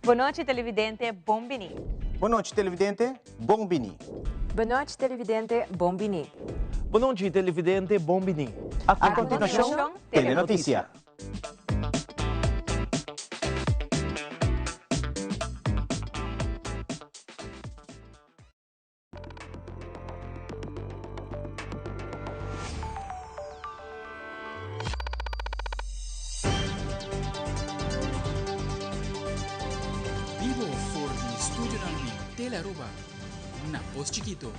Bon nochi televidente, bon bini. Bon nochi televidente, bon bini. Bon nochi televidente, bon bini. Bon nochi televidente, bon bini. A continuacion, Telenoticia. Bibo for di studionan di Telearuba na Pos Chikito.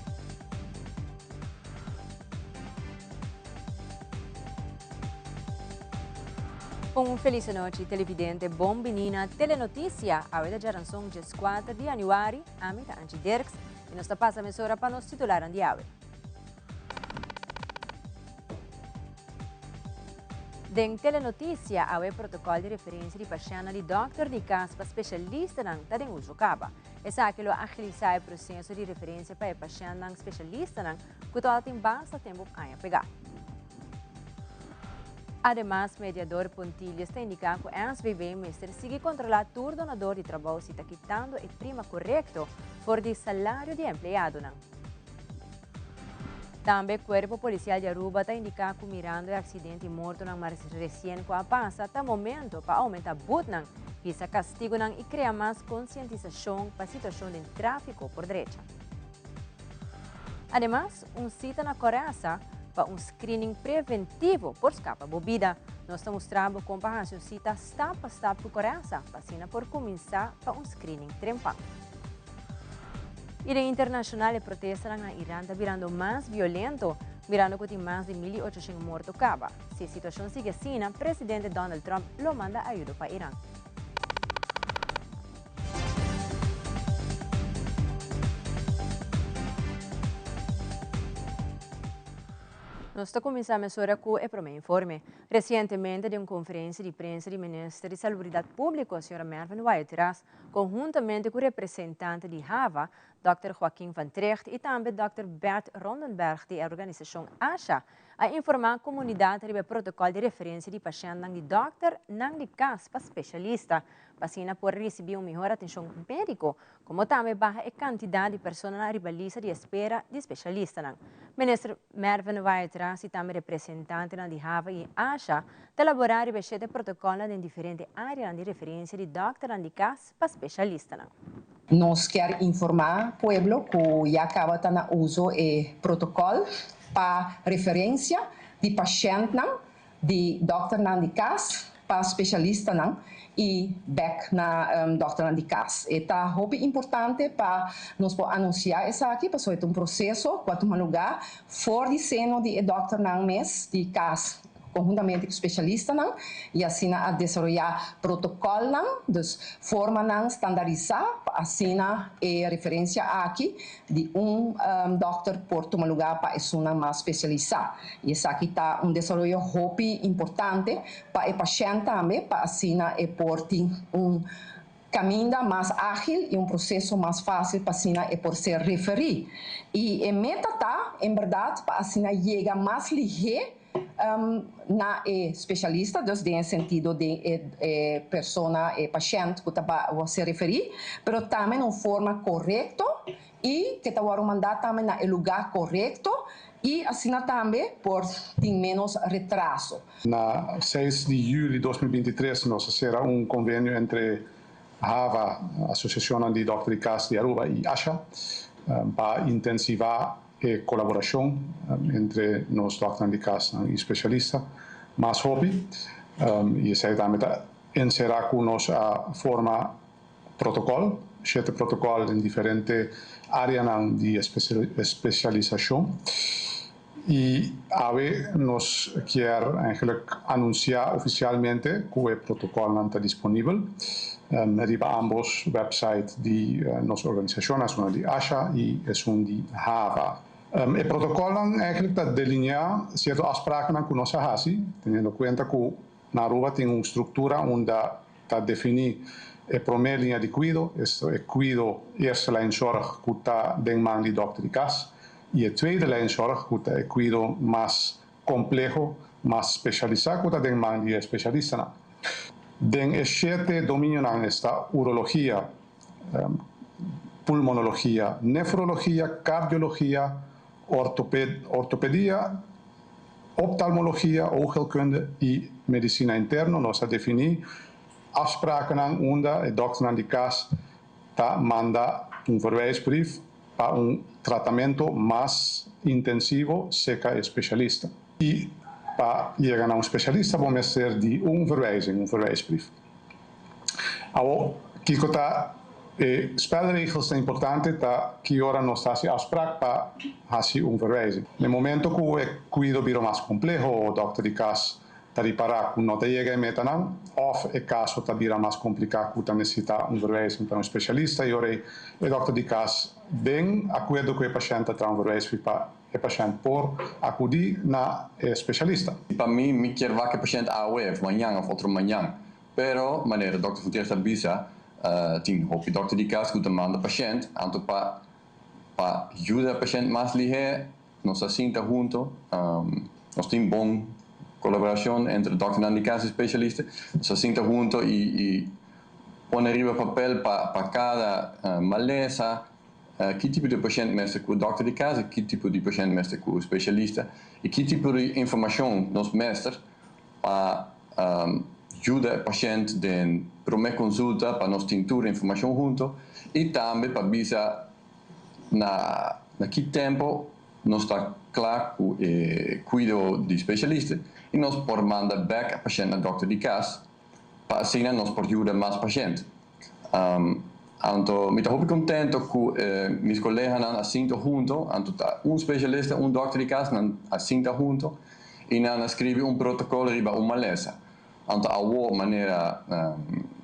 Un feliz anochi televidente, bon bini na Telenoticia. Awe ta djaranson 14 di januari. Ami ta Angie Dirks y nos ta pasa mesora pa nos titularnan di awe. Den Telenoticia awe protocol di referencia di pashentnan di dokter di cas pa specialistanan ta den uso caba. Esaki lo agilisa e proceso di referencia pa e pashentnan specialistanan cu tawata tin basta tempo aña pega. Ademas, mediador Pontilius ta indiká ku SVB mester sigui kontrolá tur donador di trabou si ta kitando e prima korekto for di salario di empleadonan. Tambe Kuerpo Polisial di Aruba ta indiká ku mirando e aksidente i mortonan mas resien ku a pasa, ta momento pa oumentá butnan, hisa kastigunan i krea mas konsientisashon pa situashon den tráfiko por drecha. Ademas, un sita na Coresa pa un screening preventivo por scapa bo bida. Nos ta mustra bo con pa haci un sita stap pa stap cu Coresa, pa asina por cuminsa pa un screening trempan. Y den internacional e protestanan na Iran ta birando mas violento, mirando cu tin mas di 1800 morto caba. Si e situacion sigui asina, presidente Donald Trump lo manda ayudo pa Iran. Nos ta kuminsá mesora ku e promé informe. Resientemente den un konferensia di prensa di Minister di Salubridat Públiko, señora Mervin Wyatt-Ras, konhuntamente ku representante di HAVA, dòkter Joaquin van Trigt i tambe dòkter Bert Rondenberg di e organisashon ASHA, a informá komunidat riba e protokòl di referensia di pashèntnan di dòkter nan di kas pa spesialista pa asina por risibí un mihor atenshon médiko, komo tambe baha e kantidat di personanan riba lista di espera di spesialistanan. Minister Mervin Wyatt-Ras i tambe representantenan di hava i ASHA ta laborá riba e shete protokòlnan den diferente áreanan di referensia di dòkternan di kas pa spesialistanan. Nos kier informá pueblo ku ya kaba ta na uso e protokòl pa referensia di pashèntnan di dòkternan di kas pa spesialistanan i bèk na dòkternan di kas. E ta hopi importante pa nos por anunsiá esaki pasobra e ta un proseso ku a tuma lugá for di seno di e dòkternan mes di kas konhuntamente ku spesialistanan i asina a desaroyá protokòlnan, dus formanan standarisá pa asina e referensia aki di un dòkter por tuma lugá pa esunnan mas spesialisá. I esaki ta un desaroyo hopi importante pa e pashènt tambe pa asina e por tin un kaminda mas ágil i un proseso mas fásil pa asina e por ser referí. I e meta ta en bèrdat pa asina yega mas lihé na e spesialista, dus den e sentido den e persona, e pashènt ku ta ser referí, pero tambe na un forma korekto i ke ta wòrdu mandá tambe na e lugá korekto i asina tambe por tin ménos retraso. Na seis di juli 2023 nos a sera un konvenio entre HAVA, Asosiashonnan di Dòkter di Kas di Aruba, i ASHA pa intensivá e kolaborashon entre nos dòkternan di kasnan i spesialista mas hopi. I esei tambe ta enserá ku nos a forma protokòl, shete protokòl den diferente áreanan di espesialisashon. I awe nos kier eigenlijk anunsiá ofisialmente ku e protokòlnan ta disponibel riba ámbos wèpsait di nos organisashon, esun di ASHA i esun di HAVA. E protokòlnan eigenlijk ta delineá sierto afsprakennan ku nos a hasi, teniendo kuenta ku Na Aruba tin un struktura unda ta definí e promé liña di kuido, esto e kuido eerste lijn zorg ku ta den man di dòkter di kas, i e tweede lijn zorg ku ta e kuido mas kompleho, mas spesialisá ku ta den man di e spesialistanan. Den e shete dominionan esta urologia, pulmonologia, nefrologia, cardiologia, ortopedia, optalmologia, oogheelkunde y medicina interno nos a defini afsprakennan unda e dokternan di cas ta manda un verwijsbrief pa un tratamento mas intensivo cerca e specialista. Y pa yega na un specialista bo mester di un verwijzing, un verwijsbrief. Awo, kico ta e spelregels ta importante ta ki ora nos ta haci afspraak pa haci un verwijzing. Na e momento cu e cuido bira mas compleho o dokter di cas ta ripara cu no ta yega e metanan of e caso ta bira mas complica cu ta necesita un verwijzing pa un specialista y ora e dokter di cas den acuerdo cu e pashent ta traha un verwijsbrief pa e pashent por acudi na e specialista. Pa mi, mi kier wak e pashent awe of mañan of otro mañan. Pero, manera Dòkter Gutierrez ta bisa, tin hopi dòkter di kas ku ta manda pashent, anto pa pa yuda e pashent mas lihé nos ta sinta hunto. Nos tin bon kolaborashon entre dòkternan di kas i spesialista. Nos ta sinta hunto i i pone riba papel pa pa kada malesa ki tipo di pashent mester ku dòkter di kas i ki tipo di pashent mester ku spesialista i ki tipo di informashon nos mester pa yuda e pashent den prome konsulta pa nos tin tur informashon hunto i tambe pa bisa na na ki tempo nos ta kla ku e kuido di spesialista i nos por manda bek e pashent na dòkter di kas pa asina nos por yuda mas pashent. Anto mi ta hopi kontento ku mis koleganan a sinta hunto, anto ta un spesialista, un dòkter di kas, nan a sinta hunto i nan a skribi un protokòl riba un malesa. Anto awor manera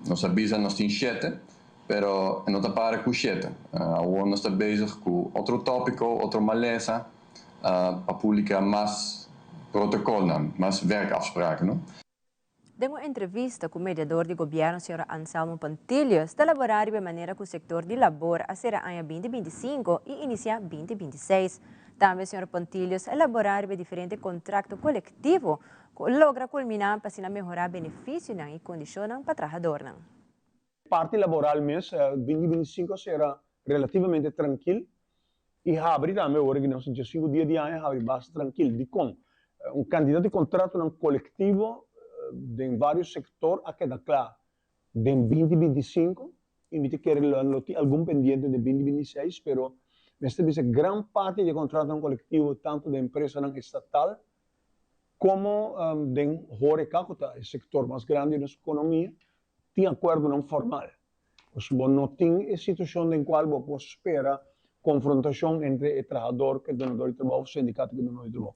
nos a bisa nos tin shete, pero e no ta para ku shete. Awor nos ta bezig ku otro tòpiko, otro malesa pa publiká mas protokòlnan, mas werkafspraken. Den un entrevista ku mediador di gobièrnu señor Anselmo Pontilius ta laborá riba e manera ku sektor di labor a sera aña 2025 i inisiá 2026. Tambe señor Pontilius a laborá riba e diferente kontrakto kolektivo ku logra kulminá pa asina mehorá benefisionan i kondishonnan pa trahadornan. Parti laboral mes, 2025 a sera relativamente trankil i habri tambe ora ki nos 15 dia di aña habri basta trankil. Dikon? Un kantidat di kontratonan kolektivo den vários sektor a keda kla den 2025 i mi ta kere lo lo tin algun pendiente den 2026 pero mester bisa gran parti di e kontratonan kolektivo tantu den empresanan estatal komo den horeca ku ta e sektor mas grandi di nos ekonomia tin akuerdonan formal. Pues bo no tin e situashon den kual bo por spera konfrontashon entre e trahador ku e dunador di trabou òf sindikato ku e dunador di trabou.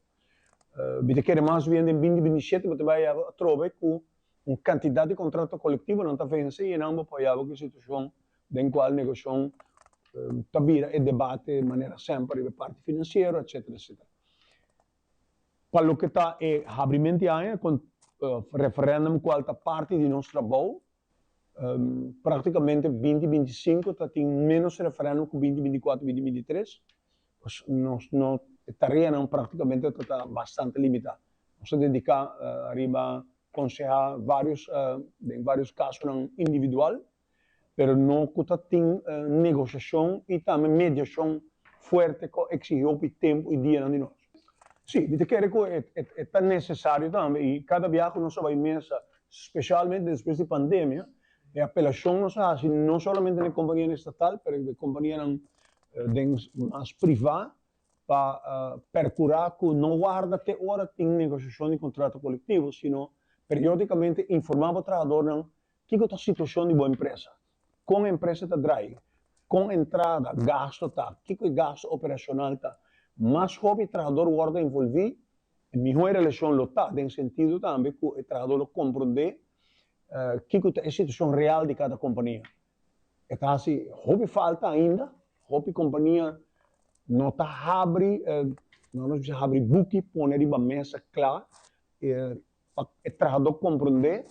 Mi ta kere mas bien den 2027 bo ta bai atrobe ku un kantidat di kontrato kolektivonan ta vense i enan bo por haya bo ku e situashon den kual negoshon ta bira e debate manera semper riba e parti finansiero etcetera etcetera. Pa loke ta e habrimenti aña con referendum cual ta parti di nos trabou, practicamente 2025 ta tin menos referendum cu 2024, 2023, pues nos no, e tareanan practicamente ta ta bastante limita. Nos ta dedica riba conseha varios, den varios casonan individual, pero no cu ta tin negociacion y tambe mediacion fuerte cu exigi hopi tempo y dianan di nos. Si, mi ta kere cu e ta necesario tambe y cada biaha cu nos a bay mesa, specialmente despues di pandemia, e apelacion nos a haci no solamente na e companianan estatal, pero e companianan den mas priva pa percura cu no warda te ora tin negociacion di contrato colectivo, sino periodicamente informa bo trahadornan Kiko ta situashon di bo empresa? Kon e empresa ta drai? Kon entrada, gasto ta? Kiko e gasto operashonal ta? Mas hopi e trahador wòrdu envolví, e mihó e relashon lo ta, den sentido tambe ku e trahador lo komprondé kiko ta e situashon real di kada kompania. E ta hasi hopi falta ainda, hopi kompania no ta habri, no nos bisa habri buki pone riba mesa kla pa e trahadó komprondé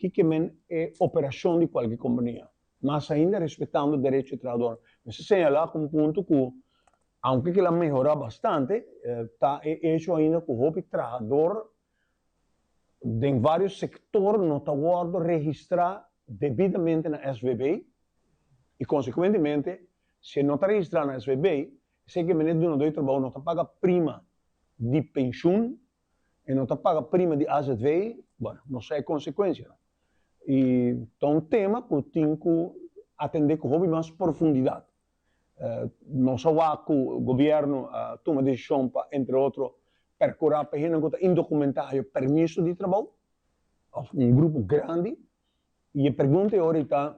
kiko men e operashon di kualke kompania, mas ainda respetando derecho di trahadónan. Mester señalá ku un punto ku aunke kila mehorá bastante, ta e echo ainda ku hopi trahador. Den varios sector no ta wordo registra debidamente na SVB y consecuentemente si e no ta registra na SVB esey ke mene dunador di trabou no ta paga prima di pensioen e no ta paga prima di azv, bueno, nos sa e consecuencianan. Y ta un tema cu tin cu atende cu hopi mas profundidad. Nos a wak cu gobierno a tuma decision pa, entre otro, percura pa hendenan cu ta indocumenta hayo permiso di trabou, of un grupo grandi. Y e pregunta e ora ta,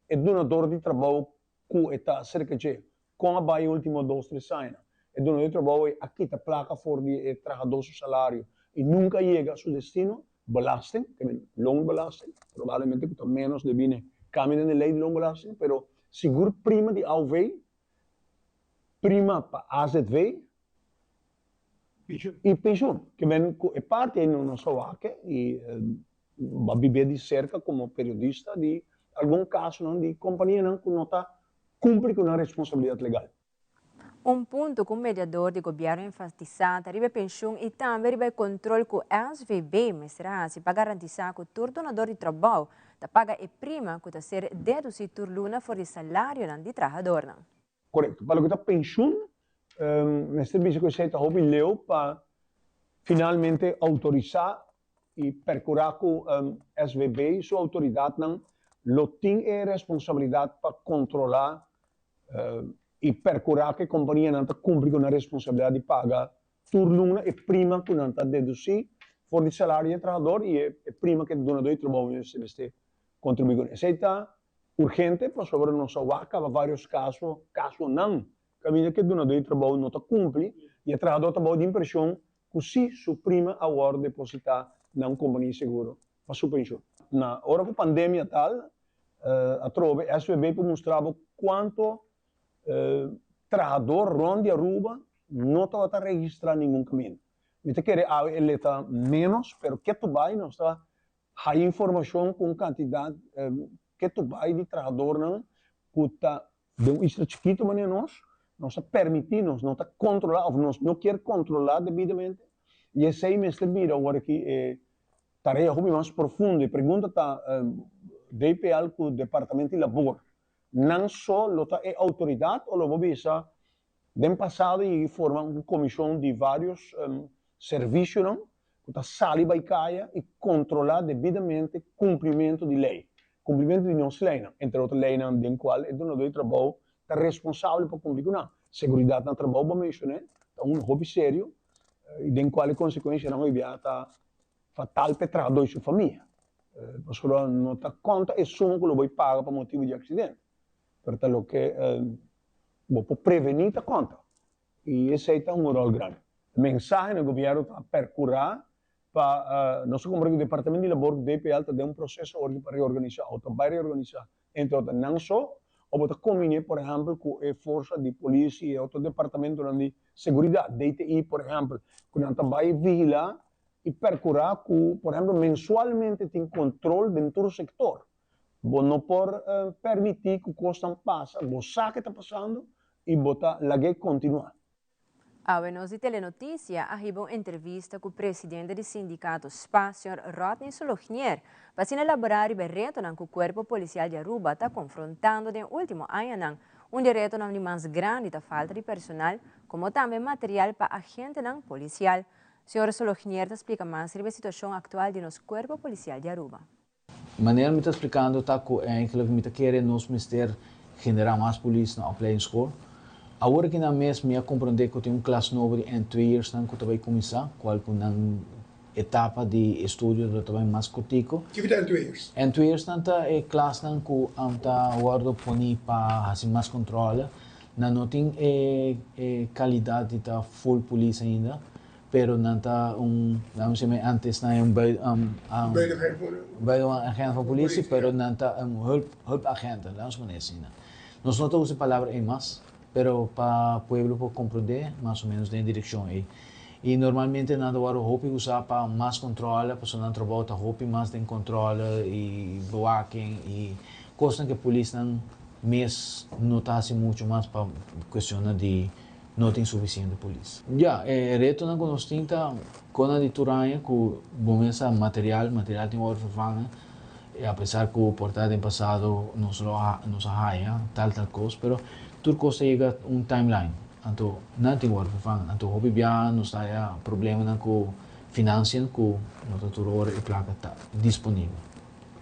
e dunador di trabou cu e ta acerca dje, con a bay e ultimo dos, tres añanan? E dunador di trabou a kita placa for di e trahador su salario y nunca a yega su destino? Belasting, ke men loonbelasting, probablemente ku ta ménos debí n'e kambio den e lei di loonbelasting, pero sigur prima di AOV, prima pa azv i penshun. Ke men ku e parti ei no nos a wak i bo a bib'é di serka komo periodista di algun kasonan di kompanianan ku no ta kumpli ku nan responsabilidat legal. Un punto cu un mediador di gobierno enfatisa ta riba e pensioen y tambe riba e control cu SVB mester a haci pa garantisa cu tur donador di trabao ta paga e prima cu ta ser deduci tur luna for di salarionan di trahadornan. Corecto. Pa loke ta pensioen, mester bisa cu esey ta hopi leu pa finalmente autorisa y percura cu SVB su autoridadnan lo tin e responsabilidad pa controla i perkurá ku e kompanianan ta kumpli ku nan responsabilidat di paga tur luna e prima ku nan ta dedusí for di salario di e trahador i e prima ku e dunadó di trabou mester kontribuí kuné. Esei ta urgente pasobra nos a wak kaba vários kaso, kasonan kaminda ku e dunadó di trabou no ta kumpli i e trahador ta bou di impreshon ku si su prima a wòrdu depositá na un kompania di seguro pa su penshun. Na ora ku pandemia tal, Atrobe SVB por mustra bo cuanto trahador rond di Aruba no tabata registra ningun caminda. Mi ta kere awe e leta menos, pero ketu bay nos ta haya informacion cu un cantidad ketu bay di trahadornan cu ta den un isla chikito manera nos, nos ta permiti, nos no ta controla of nos no kier controla debidamente y esey mester bira awor aki e Tarea hopi mas profundo. E pregunta ta, DPL ku Departamento di Labor, nan so lo ta e outoridat o lo bo bisa den pasado yegi forma un komishon di varios servisionan ku ta sali bai kaya i kontrolá debidamente kumplimentu di lei, kumplimentu di nos leinan, entre otro leinan den kual e dunadó di trabou ta responsabel pa kumpli ku nan. Seguridat na trabou bo menshoné ta un hopi serio i den kual e konsekuensianan hopi bia ta fatal pa e trahadó i su famia. Pasobra no ta konta e suma ku lo bo paga pa motibu di aksidente, pero ta loke bo por prevení ta konta. I esei ta un ròl grandi. Mensahe na gobièrnu ta perkurá pa nos a komprendé ku Departamento di Labor ku DPL ta den un proseso awor pa reorganisá o ta bai reorganisá entre otro nan so o bo ta kombiné por ehèmpel ku e forsa di polis i e otro departamentonan di seguridat, DTI por ehèmpel, ku nan ta bai vigilá i perkurá ku por ehèmpel mensualmente tin kontrol den tur sektor. Bo no por permití ku kosnan pasa, bo sa ke ta pasando i bo ta lag'é kontinuá. Awe nos di Telenoticia a hiba un entrevista cu presidente di sindicato spa, señor Rodney Solognier, pa asina elabora riba e retonan cu Cuerpo Policial di Aruba ta confrontando den ultimo añanan. Un di e retonan di mas grandi ta falta di personal, como tambe material pa agentenan policial. Señor Solognier ta splica mas riba e situacion actual di nos Cuerpo Policial di Aruba. Manera mi ta splikando ta ku eigenlijk mi ta kere nos mester generá mas polis na opleidingsschool. Awor aki nan mes mi a komprondé ku tin un klas nobo di N-tweeërsnan ku ta bai kuminsá, kual ku nan etapa di estudio lo ta bai mas kortiku. Kiko ta N-tweeërs? N-tweeërsnan ta e klasnan ku ta wòrdu poní pa hasi mas kontròle. Nan no tin e e kalidat di ta full polis ainda. Pero nan ta un, laat me zeggen, antes nan un bui, um, um, buitengewoon agent van politie, pero nan ta un hulp, hulpagenten, laat me asina. Nos no ta usa e palabra ei mas, pero pa pueblo por comprende mas o menos den e direccion ei. Y normalmente nan ta worde hopi usa pa mas controle, pasobra nan trabou ta hopi mas den controle y bewaking y cosnan cu e polisnan mes no ta haci mucho mas pa cuestionnan di. No tin sufisiente polis. Ya, e retonan ku nos tin ta kona di tur aña ku bo mes sa material, material tin wòrdu vervangen, i apesar ku por ta den pasado nos lo a nos a haya tal tal kos, pero tur kos ta yega un timeline, anto nan tin wòrdu vervangen. Anto hopi biaha nos ta haya problemanan ku financiën ku no ta tur ora e plaka ta disponibel.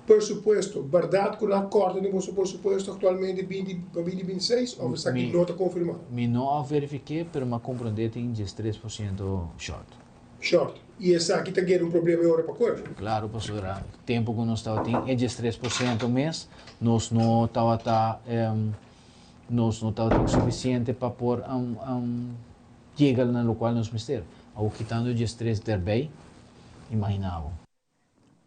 Por supuesto, berdad cu nan corta den boso por supuesto actualmente 20 pa 2026 of esaki no ta confirma? Mi no a verifique pero mi a comprende tin 13% short. Short. Y esaki ta gera un problema e ora pa cuerpo? Claro pasobra tempo cu nos tabatin e 13% mes nos no tabata nos no tabatin suficiente pa por yega na locual nos mester. Awor kitando e 13 derbij imagina bo.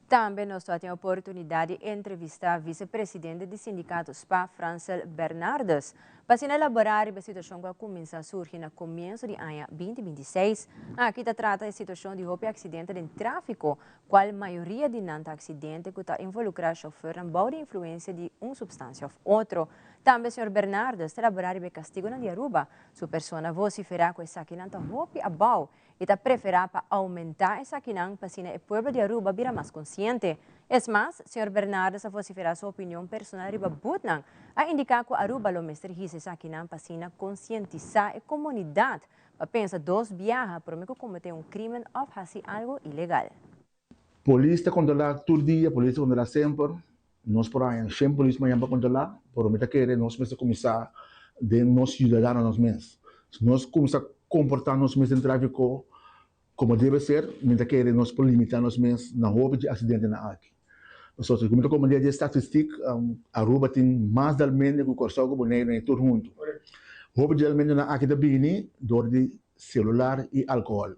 Tambe nos tabatin oportunidad di entrevista vicepresidente di sindicato spa Fransel Bernardus pa asina elabora riba e situacion cu a cuminsa surgi na comienso di aña 2026. Aki ta trata e situacion di hopi accidente den trafico, cual mayoria di nan ta accidente cu ta involucra chauffeurnan bou di influencia di un substancia of otro. Tambe señor Bernardus ta elabora riba e castigonan di Aruba. Su persona vocifera cu esakinan ta hopi abou y ta prefera pa aumenta esakinan pa asina e pueblo di Aruba bira mas consciente. Es mas, señor Bernardes a vocifera su opinion personal riba boetnan, a indica cu Aruba lo mester hisa esakinan pa asina concientisa e comunidad pa pensa dos biaha prome cu comete un crimen of haci algo ilegal. Polis ta kontrolá tur dia, polis ta kontrolá semper. Nos por haña shen polis mañan pa kontrolá, pero mi ta kere nos mester kuminsá den nos siudadano nos mes. Si nos kuminsá komportá nos mes den tráfiko komo debe ser, mi ta kere nos por limitá nos mes na hopi dje aksidentenan aki. Pasobra ku mi ta komprendé dje statistik, Aruba tin mas dalmende ku Kòrsou ku Boneiru i tur huntu. Hopi dje dalmentenan aki ta bini dor di selular i alkohòl.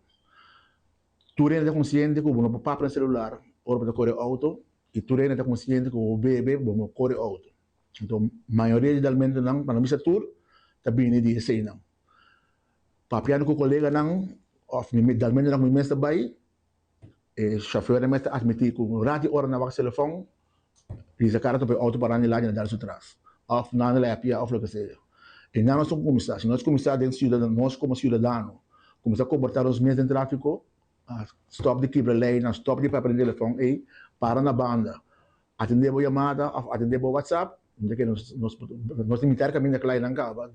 Tur hende ta konsiente ku bo no por papia na selular ora bo ta kore outo i tur hende ta konsiente ku bo bebe bo no kore outo. Anto mayoria di dalmentonan, pa no bisa tur, ta bini di eseinan. Papiando ku koleganan òf mi dalmentonan ku mi mes ta bai, e shofèrnan mes ta atmití ku un rat di ora nan wak selefòn Risa kara topa e outo pará na lado i na dal su tras, òf nan na lepia òf loke sea. I nan nos ta kuminsá. Si nos kuminsá den siudadano, nos komo siudadano kuminsá komportá nos mes den tráfiko, stòp di kibra leinan, stòp di papia den telefòn ei, para na banda, atendé bo yamada òf atendé bo whatsapp, mi ta kere nos nos nos tin mitar kaminda kla einan kaba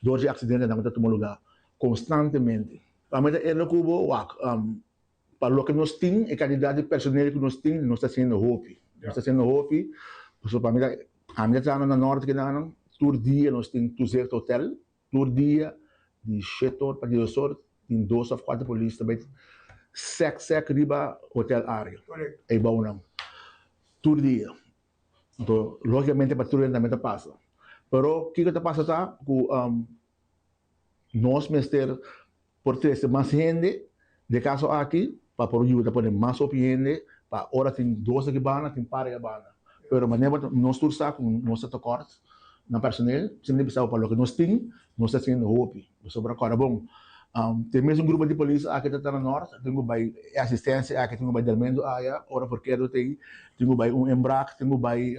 dor di aksidentenan ku ta tuma lugá konstantemente. Pa mi ta erna ku bo wak. Pa loke nos tin, e kantidat di personel ku nos tin, nos ta hasiendo hopi. Nos ta hasiendo hopi, pasobra pa mi ta, ami ta trahando na Nort kinanan, tur dia nos tin toezicht hotel, tur dia di shete or pa dies or tin dos of kuater polis ta bai sek sek riba hotel area, eibounan, tur dia. Anto, logicamente patruya tambe ta pasa. Pero kiko ta pasa ta ku Nos mester por trese mas hende, den e kaso aki, pa por yuda pone mas hopi hende, pa ora tin dos aki banda, tin par aki banda. Pero manera bo nos tur sa ku nos ta tekort na personel, siempre ta bisa pa loke nos tin, nos ta haciendo hopi. Pasobra kòrda bon, tin mes un grupo di polis aki ta ta na nort, tin ku bai e asistensia aki, tin ku bai delmento aya, ora porkero ta ei, tin ku bai un inbraak, tin ku bai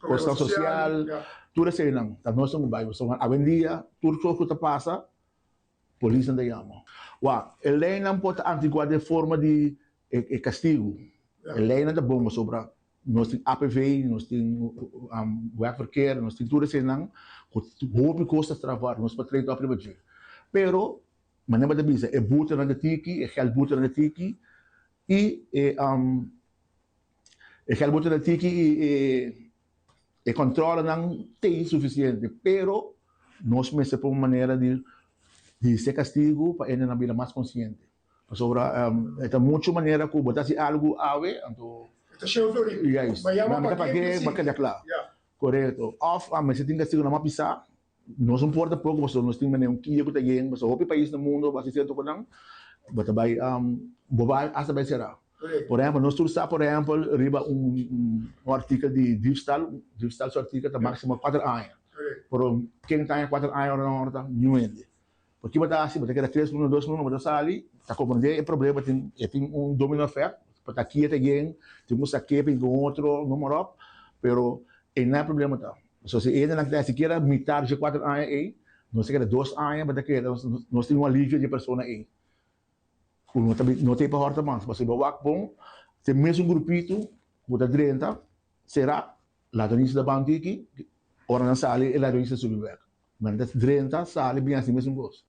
Kosnan sosial, tur eseinan ta nos tin ku bai. Pasobra awendia tur kos ku ta pasa, polisnan ta yama. Wak, e leinan por ta antiguá den forma di e kastigu. E leinan ta bon pasobra nos tin APV, nos tin wegverkeer, nos tin tur eseinan ku hopi kos ta strafbaar, nos por trenta òf riba dje. Pero, manera bo ta bisa, e butenan ta tiki, e gèldbutenan ta tiki i e. E gèldboete ta tiki i e kòntròlenan ta insufisiente, pero nos mester pon un manera di hisa e kastigu pa hendenan bira mas konsiente. Pasobra e ta muchu manera ku bo ta hasi algu awe, anto. E ta sheu florin. Juist. Mañana bo ta pag'é, bo a keda kla. Korekto. Òf mester tin kastigunan mas pisá. Nos no por tampoco pasobra nos tin manera un kia cu ta yen pasobra hopi pais na mundo bo a haci cierto cosnan bo ta bay bo bay hasta bay cera. Por ehempel nos tur sa por ehempel riba un artikel di diefstal, diefstal su artikel ta maximo cuater aña pero ken ta haña cuater aña ora nan ta? Niun hende. Por ki bo ta haci? Bo ta keda tres luna dos luna bo ta sali ta comprende e problema tin e tin un domino effect pa ta kia ta yen tin cu sak'e pa un otro noem maar op pero e nan e problema ta. So si e hendenan ta sikiera mitar dje kuater aña ei, Nos a keda dos aña pa ta keda nos tin un alivio di e persona ei ku no ta no ta ei pa hòrta mas pasobra bo wak bon ta e mesun grupito ku ta drenta sera ladronista ta ban tiki ora nan sali e ladronista ta subi bèk nan ta drenta sali bin hasi mesun kos.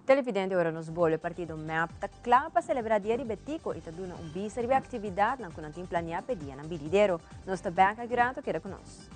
Televidente ora nos bolbe partido mep ta kla pa celebra dia di Betico y ta duna un bista riba e actividadnan cu nan tin planea p'e dianan binidero. Nos ta bek aki rato, keda cu nos.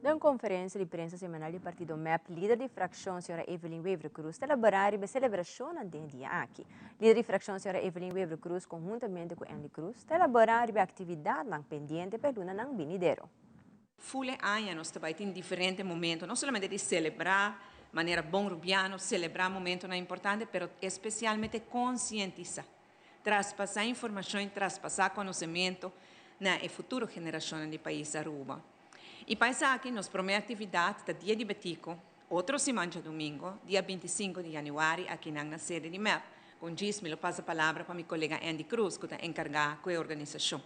Den un conferencia di prensa semanal di partido mep, lider di fraccion Sra. Evelyn Wever-Croes ta elabora riba e celebracionnan den e dia aki. Lider di fraccion Sra. Evelyn Wever-Croes conhuntamente cu Andy Croes ta elabora riba e actividadnan pendiente pa e lunanan binidero. Ful e aña nos ta bai tin diferente momento, no solamente di selebrá manera bon rubiano, selebrá momentonan importante, pero espesialmente konsientisá, traspasá informashon i traspasá konosementu na e futuro generashonnan di pais Aruba. I pa esaki nos promé aktividat ta Dia di Betico, otro siman djadumingo, dia 25 di yanüari akinan na sede di mep. Ku djis mi lo pasa palabra pa mi kolega Andy Cruz ku ta enkargá ku e organisashon.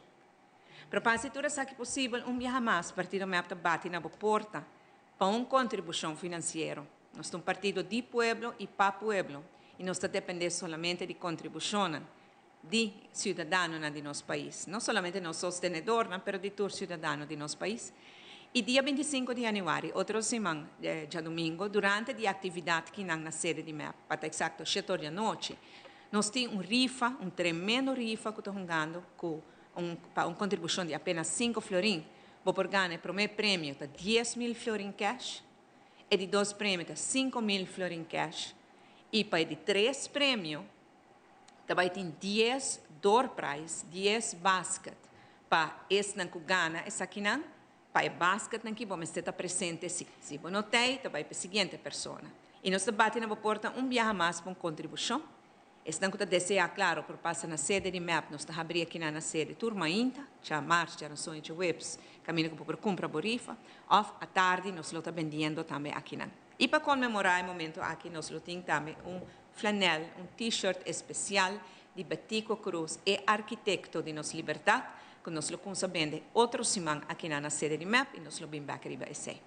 Pero pa hasi tur esaki posibel, un biaha mas Partido mep ta bati na bo porta pa un kontribushon finansiero. Nos ta un partido di pueblo i pa pueblo i nos ta dependé solamente di kontribushonnan di siudadanonan di nos pais. No solamente nos sostenedornan, pero di tur siudadano di nos pais. I dia 25 di yanüari, otro siman djadumingo, durante di aktividat kinan na sede di mep, pa ta eksakto shete or di anochi, nos tin un rifa, un tremendo rifa ku ta hungando ku un pa un kontribushon di apenas sinku florin bo por gana e promé premio ta 10,000 florin kèsh, e di dos premio ta 5,000 florin kèsh i pa e di tres premio ta bai tin dies door prize, dies basket pa esnan ku gana esakinan, pa e basketnan ki bo mester ta presente si. Si bo no t'ei ta bai pa e siguiente persona. I nos ta bati na bo porta un biaha mas pa un kontribushon. Esnan ku ta deseá, klaro, por pasa na sede di mep. Nos ta habrí akinan na sede tur mainta, djamars, djaranson i djaweps, kaminda ku bo por kumpra bo rifa. Òf atardi nos lo ta bendiendo tambe akinan. I pa konmemorá e momento aki nos lo tin tambe un flanèl, un T-shirt espesial di Betico Croes, e arkitekto di nos libertat, ku nos lo kumsa bende otro siman akinan na sede di mep i nos lo bin bèk riba esei.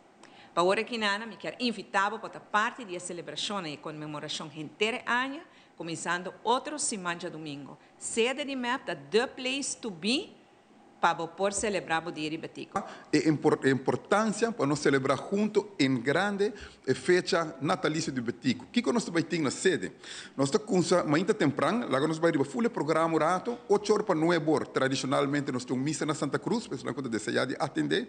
Pa ora kinana mi kier invitá bo pa ta parti di e selebrashonnan i e konmemorashon henter e aña, kuminsando otro siman djadumingo. Sede di mep ta the place to be. Pa bo por celebra bo Dia di Betico. E importancia pa nos celebra hunto en grande e fecha natalicio di Betico. Kico nos ta bay tin na sede? Nos ta cunsa mainta tempran, laga nos bay riba full e programa un rato, ocho or pa nuebe or. Tradicionalmente nos tin un misa na Santa Cruz, pa esnan cu ta desea di atende.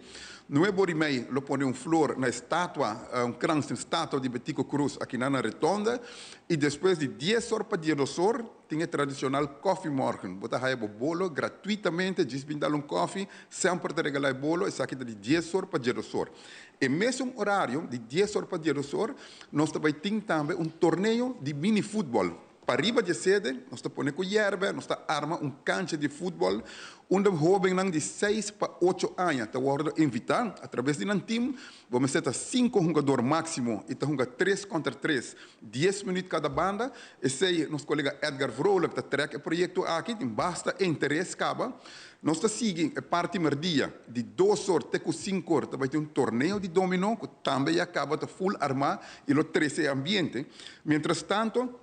Nuebe or y mei lo pone un flor na e statua, un krans na e statua di Betico Cruz akinan na Retonda. Y despues di dies or pa diesdos or, Tin e tradicional koffiemorgen. Bo ta haya bo bolo gratuitamente, djis bin dal un koffie, semper ta regala e bolo, esaki ta di dies or pa djedos or. E mesun horario, di dies or pa djedos or, nos ta bay tin tambe un torneo di mini futbol. Pariba dje sede, nos ta pone cu yerbe, nos ta arma un cancha di futbol, unda hobennan di seis pa ocho aña ta wordo invita a traves di nan team. Bo mester ta cinco hungador maximo y ta hunga tres contra tres. 10 minuut kada banda. Esei nos kolega Edgar Vrolijk ta trek e proyekto aki, tin basta interes kaba. Nos ta sigui e parti merdia di dos or te ku sinku or ta bai tin un torneo di domino ku tambe ya kaba ta full armá i lo trese e ambiente. Mientras tanto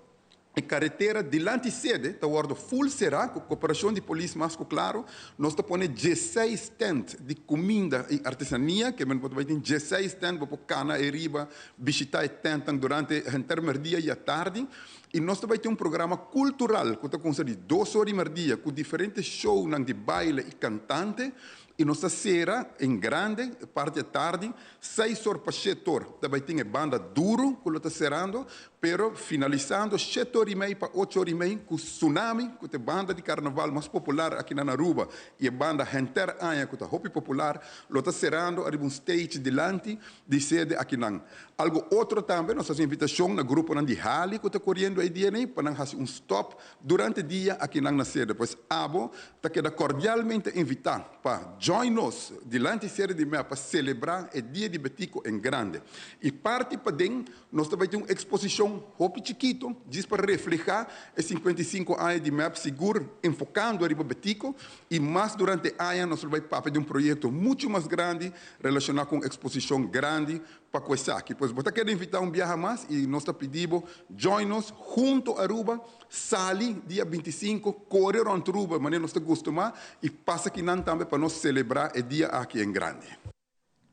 e karetera dilanti sede ta wòrdu full será ku koperashon di polis mas ku klaro. Nos ta pone dieseis tent di kuminda i artesania, ke men bo ta bai tin dieseis tent bo por kana ei riba Bishitá e tèntnan durante henter merdia i atardi i nos ta bai tin un programa kultural ku ta kuminsá di dos ora di merdia ku diferente shownan di baile i kantante i nos ta sera en grande parti atardi seis or pa shete or ta bai tin e banda duru ku lo ta serando pero finalisando shete or i mei pa ocho or i mei ku Tsunami ku ta e banda di karnaval mas popular aki na Aruba i e banda henter aña ku ta hopi popular lo ta serando ariba un stage dilanti Di sede akinan. Algo otro tambe, nos hasi invitashon na gruponan di Hali ku ta koriendo e dia nei pa nan hasi un stòp durante dia akinan na sede. Pues abo ta keda kordialmente invitá pa join nos dilanti sede di mep pa selebrá e Dia di Betico en grande. I parti paden nos ta bai tin un eksposishon hopi chikito djis pa reflehá e 55 aña di mep sigur enfokando ariba Betico i mas durante aña nos lo bai papia di un proyekto muchu mas grandi Relashoná ku un eksposishon grandi pa ku esaki. Pues bo ta keda invitá un biaha mas i nos ta pidi bo join nos hunto Aruba, sali dia 25, kore rònt Aruba manera nos ta gustumá i pasa kinan tambe pa nos selebrá e dia aki en grandi.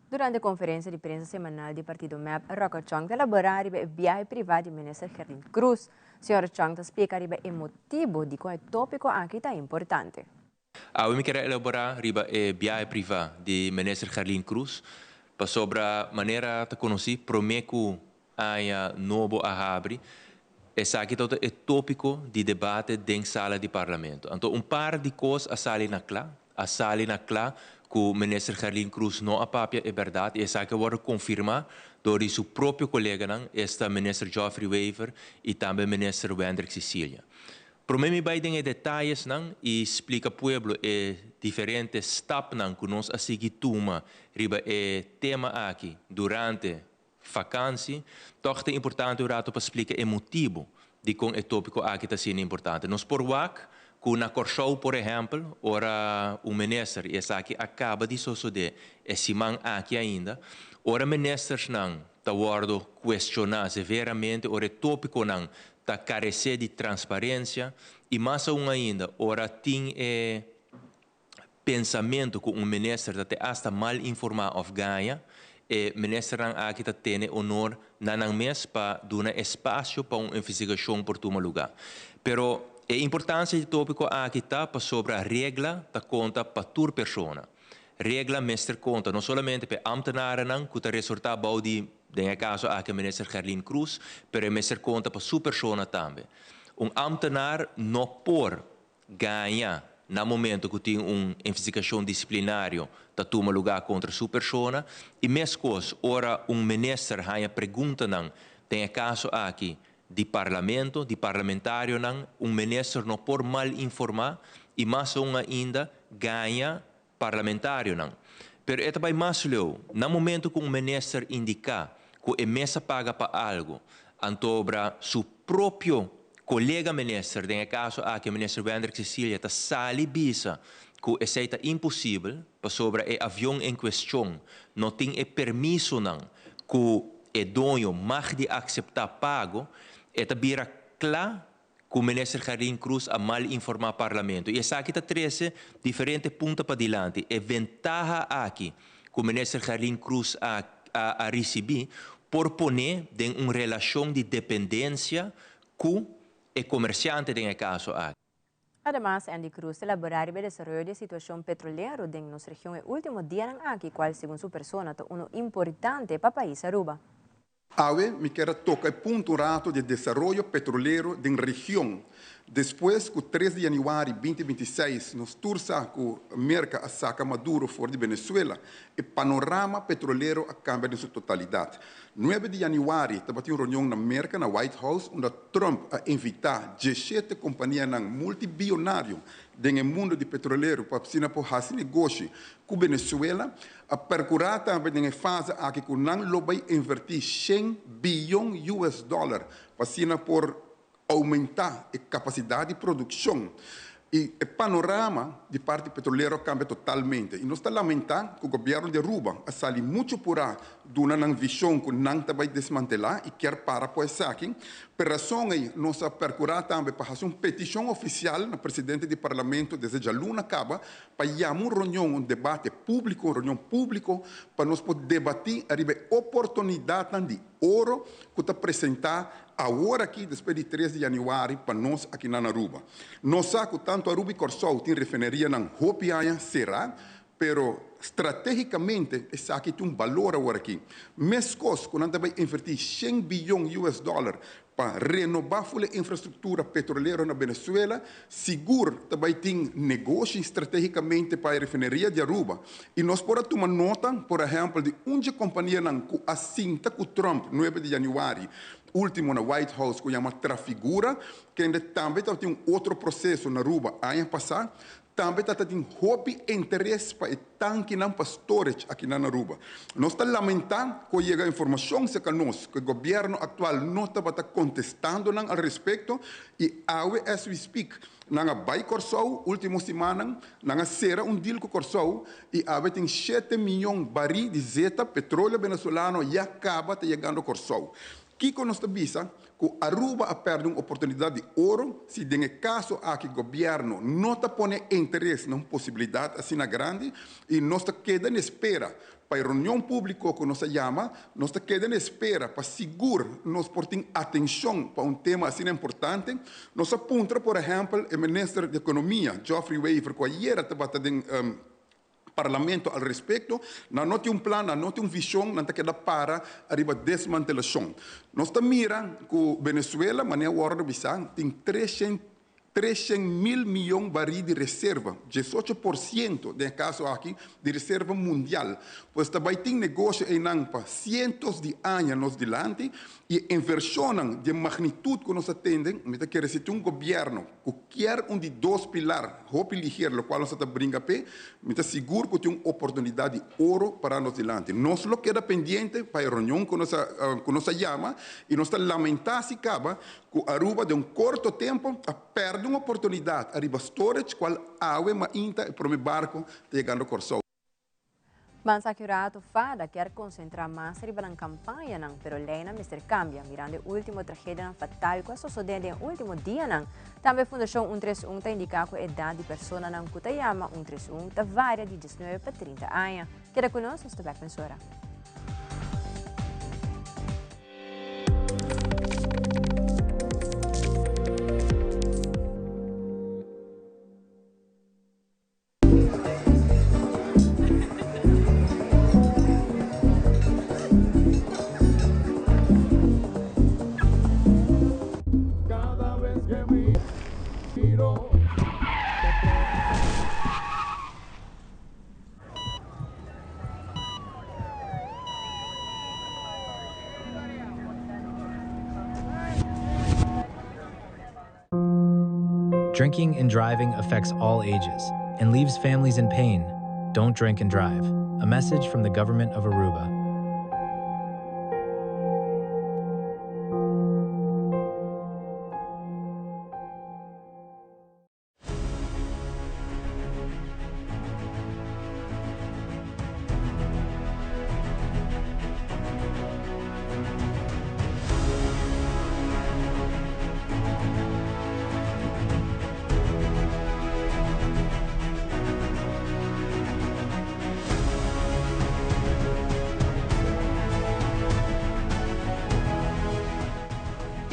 Durante konferensia di prensa semanal di partido mep, Rocker Chong ta elaborá riba e biahe privá di minister Gerlin Cruz. Señor Chong ta splika riba e motibu dikon e tópiko aki ta importante. Awe mi kier a elaborá riba e biahe privá di Minister Gerlin Cruz, pasobra manera ta konosí promé ku aña nobo a habri, esaki tabata e tópiko di debate den sala di Parlamento. Anto un par di kos a sali na kla, a sali na kla ku Minister Gerlin Cruz no a papia e bèrdat i esaki a wòrdu konfirmá dor di su propio koleganan, esta Minister Geoffrey Wever i tambe Minister Wendrick Cicilia. Promé mi bai den e detayesnan i splika pueblo e diferente stapnan ku nos a sigui tuma riba e tema aki durante fakansi, tòg ta importante un ratu pa splika e motibu dikon e tópiko aki ta asina importante. Nos por wak ku na Kòrsou, por ehèmpel, ora un minister, i esaki a kaba di sosodé e siman aki ainda, ora ministersnan ta wòrdu kuestioná severamente ora e tópikonan ta karesé di transparensia i mas aun ainda ora tin e pensamentu ku un minister ta te asta mal informá òf gaña, e ministernan aki ta tene honor na nan mes pa duna espasio pa un investigashon por tuma lugá. Pero e importansia di tópiko aki ta pasobra regla ta konta pa tur persona. Regla mester konta no solamente pa e ámtenarennan ku ta resortá bou di Den e kaso aki minister Gerlin Cruz, pero e mester konta pa su persona tambe. Un ambtenaar no por gaña na momento ku tin un investigashon disiplinario ta tuma lugá kontra su persona i meskos ora un minister haña preguntanan den e kaso aki di parlamento, di parlamentarionan, un minister no por mal informá i mas aun ainda gaña parlamentarionan. Pero e ta bai mas leu. Na momento ku un minister indiká ku e mes a paga pa algu, antobra su propio kolega minister, den e kaso aki minister Wendrick Cecilia, ta sali bisa ku esei ta imposibel pasobra e avion en kuestion no tin e permisonan ku e doño mag di akseptá pago, e ta bira kla. ku Minister Gerlien Croes a mal informá Parlamento. I esaki ta trese diferente punto padilanti. E ventaha aki ku Minister Gerlien Croes a a risibí por pon'é den un relashon di dependensia ku e komersiante den e kaso aki. Ademas, Endy Croes ta elabora riba e desaroyo di e situacion petrolero den nos region e ultimo dianan aki, cual segun su persona ta uno importante pa pais Aruba. Awe mi kier a toca e punto un rato di e desaroyo petrolero den region. Despues cu tres di januari 2026 nos tur sa cu Merca a saca Maduro for di Venezuela, e panorama petrolero a cambia den su totalidad. Nuebe di januari tabatin un reunion na Merca na White House unda Trump a invita dieshete companianan multibionario den e mundo di petrolero pa asina por haci negoshi cu Venezuela. A percura tambe den e fase aki cu nan lo bay inverti shen biyon US dollar pa asina por aumenta e capacidad di produccion. Y e panorama di parti petrolero a cambia totalmente. Y nos ta lamenta cu gobierno di Aruba a sali mucho pura duna nan vision cu nan ta bay desmantela y kier para por esaki. P'e razon ey nos a percura tambe pa haci un peticion oficial na presidente di Parlamento desde djaluna caba pa yama un reunion, un debate publico, un reunion publico pa nos por debati ariba e oportunidadnan di oro cu ta presenta awor aki despues di tres di januari pa nos aki nan Aruba. Nos sa cu tanto Aruba y Corsou tin refinerianan hopi aña cera, pero strategicamente esaki tin un balor awor aki. Mescos cu nan ta bay inverti shen biyon US dollar Pa renoba ful e infrastructura petrolero na Venezuela, sigur ta bay tin negoshi strategicamente pa e refineria di Aruba. Y nos por a tuma nota, por ehempel, di un dje companianan cu a sinta cu Trump nuebe di januari ultimo na White House cu yama Trafigura, kende tambe tabatin un otro proceso na Aruba aña pasa, Tambe ta ta tin hopi interes pa e tankinan pa storage akinan na Aruba. Nos ta lamenta cu a yega informacion cerca nos cu e gobierno actual no tabata contestando nan al respecto y awe as we speak nan a bay Corsou ultimo simannan nan a cera un deal cu Corsou y awe tin shete miyon bari di zeta petroleo venezolano ya caba ta yegando Corsou. Kiko nos ta bisa? Ku Aruba a pèrdè un oportunidat di oro si den e kaso aki gobièrnu no ta pone interes na un posibilidat asina grandi i nos ta keda na espera pa e reunion públiko ku nos a yama, nos ta keda na espera pa sigur nos por tin atenshon pa un tema asina importante. Nos a puntra por ehèmpel e minister di Ekonomia, Geoffrey Wever, ku ayera tabata den Parlamento al respecto, nan no tin un plan, nan no tin un vision, nan ta keda para ariba desmantelacion. Nos ta mira cu Venezuela, manera wordo bisa, tin treshen treshen mil miyon barí di reserva, 18% den e caso aki di reserva mundial. Pues ta bay tin negocio eynan pa cientos di aña nos dilanti y e inversionnan di e magnitud cu nos ta tende, mi ta kere si tin un gobierno cu kier un di dos pilar hopi liger locual nos a ta bringa p'e, mi ta sigur cu tin un oportunidad di oro para nos dilanti. Nos lo keda pendiente pa e reunion cu nos a cu nos a yama y nos ta lamenta si caba cu Aruba den un corto tempo a perde un oportunidad ariba storage cual awe mainta e prome barco ta yegando Corsou. Mansa Curato Fada kier concentra mas riba nan campañanan, pero leynan mester cambia, mirando e ultimo tragedianan fatal cu a sosode den e ultimo dianan. Tambe Fundacion un tres un ta indica cu edad di personanan cu ta yama un tres un ta varia di diesnuebe pa trinta aña. Keda cu nos, nos ta bek mesora. Drinking and driving affects all ages and leaves families in pain. Don't drink and drive. A message from the government of Aruba.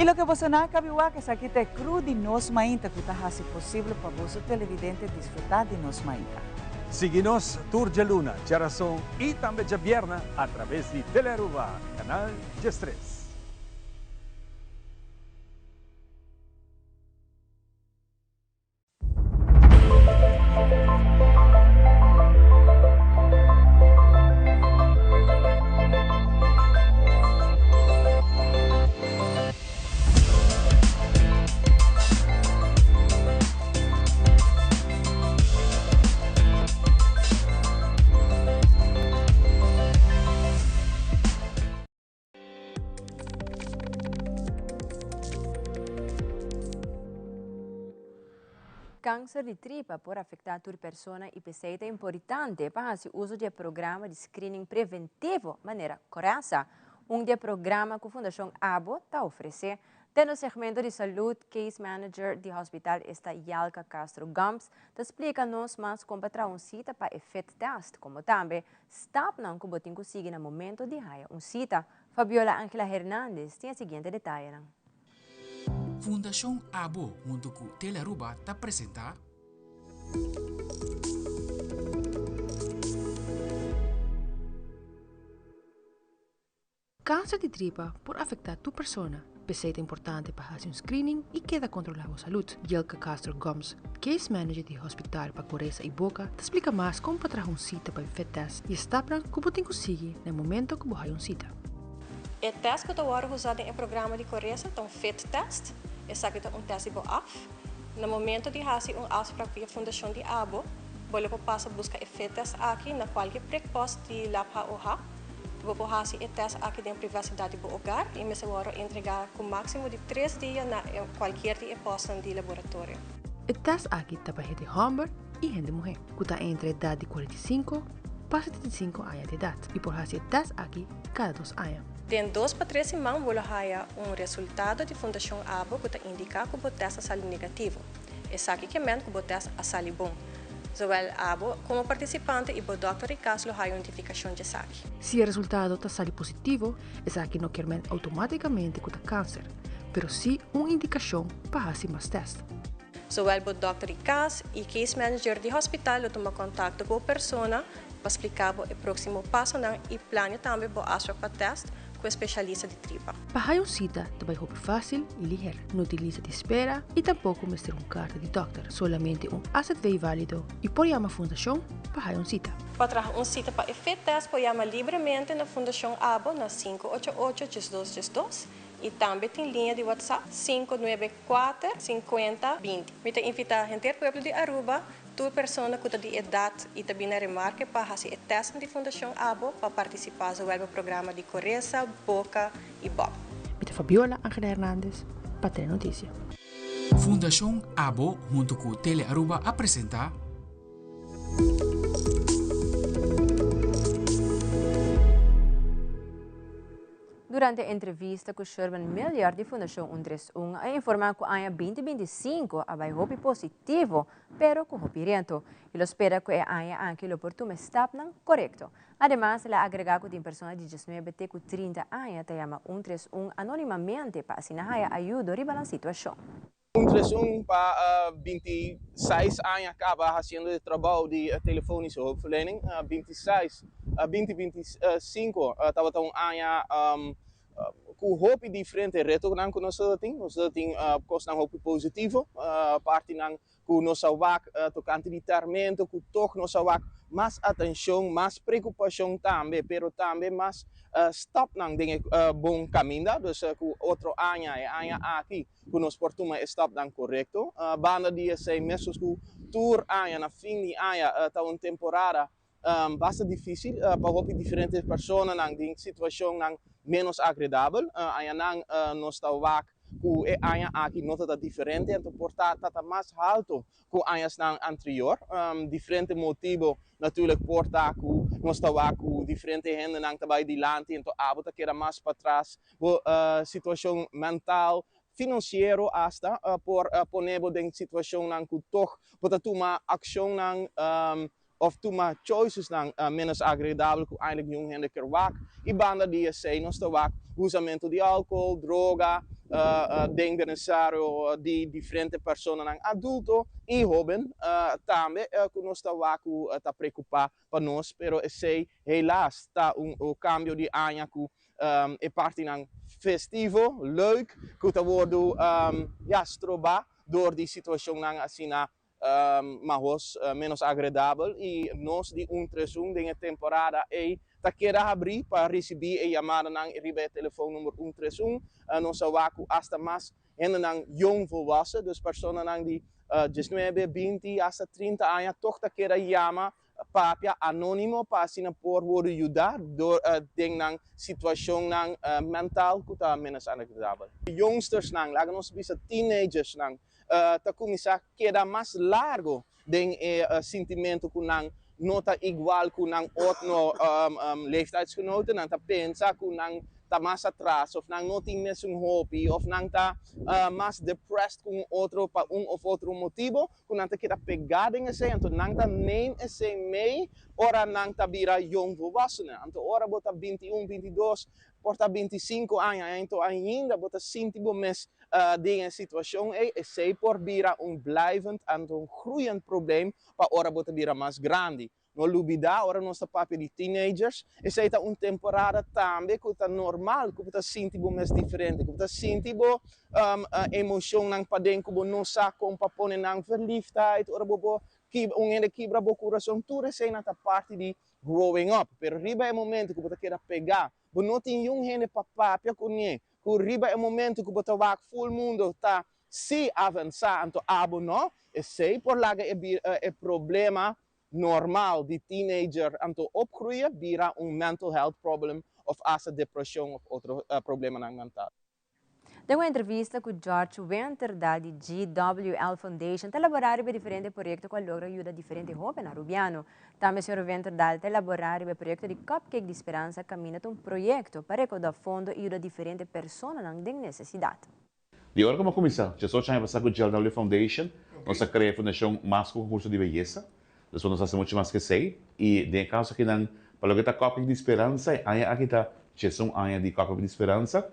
Y loke boso nan a cabi wak esaki ta e crew di Nos Mainta cu ta haci posibel pa boso televidente disfruta di Nos Mainta. Sigui nos tur djaluna, djarason y tambe djabierna a traves di Telearuba, canal 13. Kanser di tripa por afektá tur persona i p'esei ta importante pa hasi uso di e programa di screening preventivo manera Coresa, un di e programa ku Fundashon abo ta ofresé. Den nos segmento di salud, case manager di hospital esta Yalka Castro Gumbs ta splika nos mas kon pa traha un sita pa e fit test, komo tambe Stapnan ku bo tin ku sigui na momento di haya un sita. Fabiola Angela Hernandez tin e siguiente detayenan. Fundashon Abo huntu ku Telearuba ta presentá. Kanser di tripa por afektá tur persona, p'esei ta importante pa hasi un screening i keda kontrolá bo salud. Yelka Castro Gomes, case manager di Hospital pa Koresa i Boka, ta splika mas kon pa traha un sita pa e fit test i e stapnan ku bo tin ku sigui na e momento ku bo haya un sita. E test ku ta wòrdu usá den e programa di Koresa ta un fit test. Esaki ta un test di bo af. Na momento di hasi un afsprak via Fundashon di Abo, bo lo por pasa buska e fit test aki na kualke prikpost di Lab HOH. Bo por hasi e tèst aki den privasidat di bo ogar i mester wòrdu entregá ku máksimo di tres dia na kualkier di e pòstnan di laboratorio. E tèst aki ta pa hende hòmber i hende muhé ku ta entre edat di 45 pa 75 aña di edat i por hasi e tèst aki kada dos aña. Den dos pa tres siman bo lo haya un resultado di Fundashon Abo ku ta indiká ku bo tèst a sali negativo. Esaki ke ment ku bo tèst a sali bon. Zowel abo komo partisipante i bo dòkter di kas lo haya un notifikashon djesaki. Si e resultado ta sali positivo, esaki no kier men outomátikamente ku ta kanser, pero sí un indikashon pa hasi mas tèst. Zowel bo dòkter di kas i case manager di hospital lo tuma kontakto ku bo persona pa splika bo e próksimo pasonan i plania tambe bo afsprak pa tèst ku e spesialista di tripa. Pa haya un sita ta bai hopi fásil i liher. No tin lista di spera i tampoko mester un karta di dòkter, solamente un AZV válido i por yama Fundashon pa haya un sita. Pa traha un sita pa e fit test por yama libremente na Fundashon Abo na 588 12 12 i tambe tin liña di WhatsApp 594 50 20. Mi ta invitá henter pueblo di Aruba Tur persona ku ta di edat i ta bini na remarke pa hasi e tèstnan di Fundashon Abo pa partisipá zowel bo programa di Koresa, Boka i Bòb. Mi ta Fabiola Angela Hernandez pa Telenoticia. Fundashon Abo hunto ku Tele Aruba a presentá. Durante entrevista ku Sherman Milliard di Fundashon Un Tres Un a informá ku aña binti 25 a bai hopi positivo pero ku hopi reto i lo spera ku e aña aki lo por tuma e stapnan korekto. Ademas el a agregá ku tin persona di 19 te ku 30 aña ta yama Un Tres Un anónimamente pa asina haya ayudo riba nan situashon. Un tres un pa 26 aña caba haciendo e trabou di telefonische hulpverlening. 26, 2025 tabata un aña cu hopi diferente retonan cu nos tabatin. Nos tabatin cosnan hopi positivo, partinan cu nos a wak tocante di tarmento, cu toch nos a wak mas atencion, mas preocupacion tambe, pero tambe mas stapnan den e bon caminda. Dus cu otro aña, e aña aki, cu nos por tuma e stapnan corecto. Banda di esey, mescos cu tur aña, na fin di aña ta un temporada basta dificil pa hopi diferente personanan den situacionnan menos agredabel. Añanan nos ta wak cu e aña aki no ta ta diferente, anto por ta ta mas halto cu añasnan anterior. Diferente motibo natuurlijk por ta cu nos ta wak cu diferente hendenan ta bay dilanti, anto abo ta keda mas patras. Bo situacion mental, financiero hasta por pone bo den situacionnan cu toch bo ta tuma accionnan. òf tuma choicesnan ménos agradabel ku eindelijk niun hende ker wak. I banda di esei nos ta wak usamentu di alkohol, droga den benesario di diferente personanan adulto i hóben tambe ku nos ta wak ku ta preokupá pa nos, pero esei helaas ta un kambio di aña ku e partinan festivo, leuk, ku ta wordu ya strobá dor di situashonnan asina mahos ménos agradabel i nos di un tres un den e temporada ei ta keda habrí pa risibí e yamadanan riba e telefon number un tres un. Nos a wak ku asta mas hendenan yong volwassen, dus personanan di diesnuebe, binti, asta trinta aña tog ta keda yama papia anónimo pa asina por wordu yudá dor den nan situashonnan mental ku ta ménos agradabel. Yongstersnan, laga nos bisa teenagersnan, ta kuminsá keda mas largo den e sintimentu ku nan no ta igual ku nan otro leeftijdsgenoten. Nan ta pensa ku nan ta mas atras of nan no tin mesun hopi of nan ta mas depressed ku un otro pa un of otro motibo ku nan ta keda pegá den esei. Anto nan ta neem esei mee ora nan ta bira jong volwassenen. Anto ora bo ta 21, 22, por ta 25 aña anto ainda bo ta sinti bo mes den e situashon ei, esei por bira un blijvend anto un groeiend probleem pa ora bo ta bira mas grandi. No lubidá, ora nos ta papia di teenagers, esei ta un temporada tambe ku ta normal ku bo ta sinti bo mes diferente, ku bo ta sinti bo emoshonnan paden ku bo no sa kon pa pone nan, verliefdheid, ora bo bo un hende kibra bo kurason, tur eseinan ta parti di growing up. Pero riba e momento ku bo ta keda pegá, bo no tin yun hende pa papia kuné, ku riba e momento ku bo ta wak ful mundo ta si avansá anto abo no, esei por laga e e problema normal di teenager anto opgroeien bira un mental health problem of hasta depresion of otro problemanan mental. Den un entrevista ku George Winterdal di GWL Foundation ta elaborá riba e diferente proyekto ku a logra yuda diferente hóben arubiano. Tambe señor Winterdal ta elaborá riba e proyekto di Cupcake di Speransa kaminda ta un proyekto pa rekoudá fondo i yuda diferente personanan den nesesidat. Di ora ku mi a kuminsá, diesocho aña pasá ku GLW Foundation, nos a krea e fundashon Mas ku Konkurso di Beyesa. Despues nos a hasi muchu mas ku esei. I den e kaso akinan, pa loke ta Cupcake di Speransa, e aña aki ta diesun aña di Cupcake di Speransa.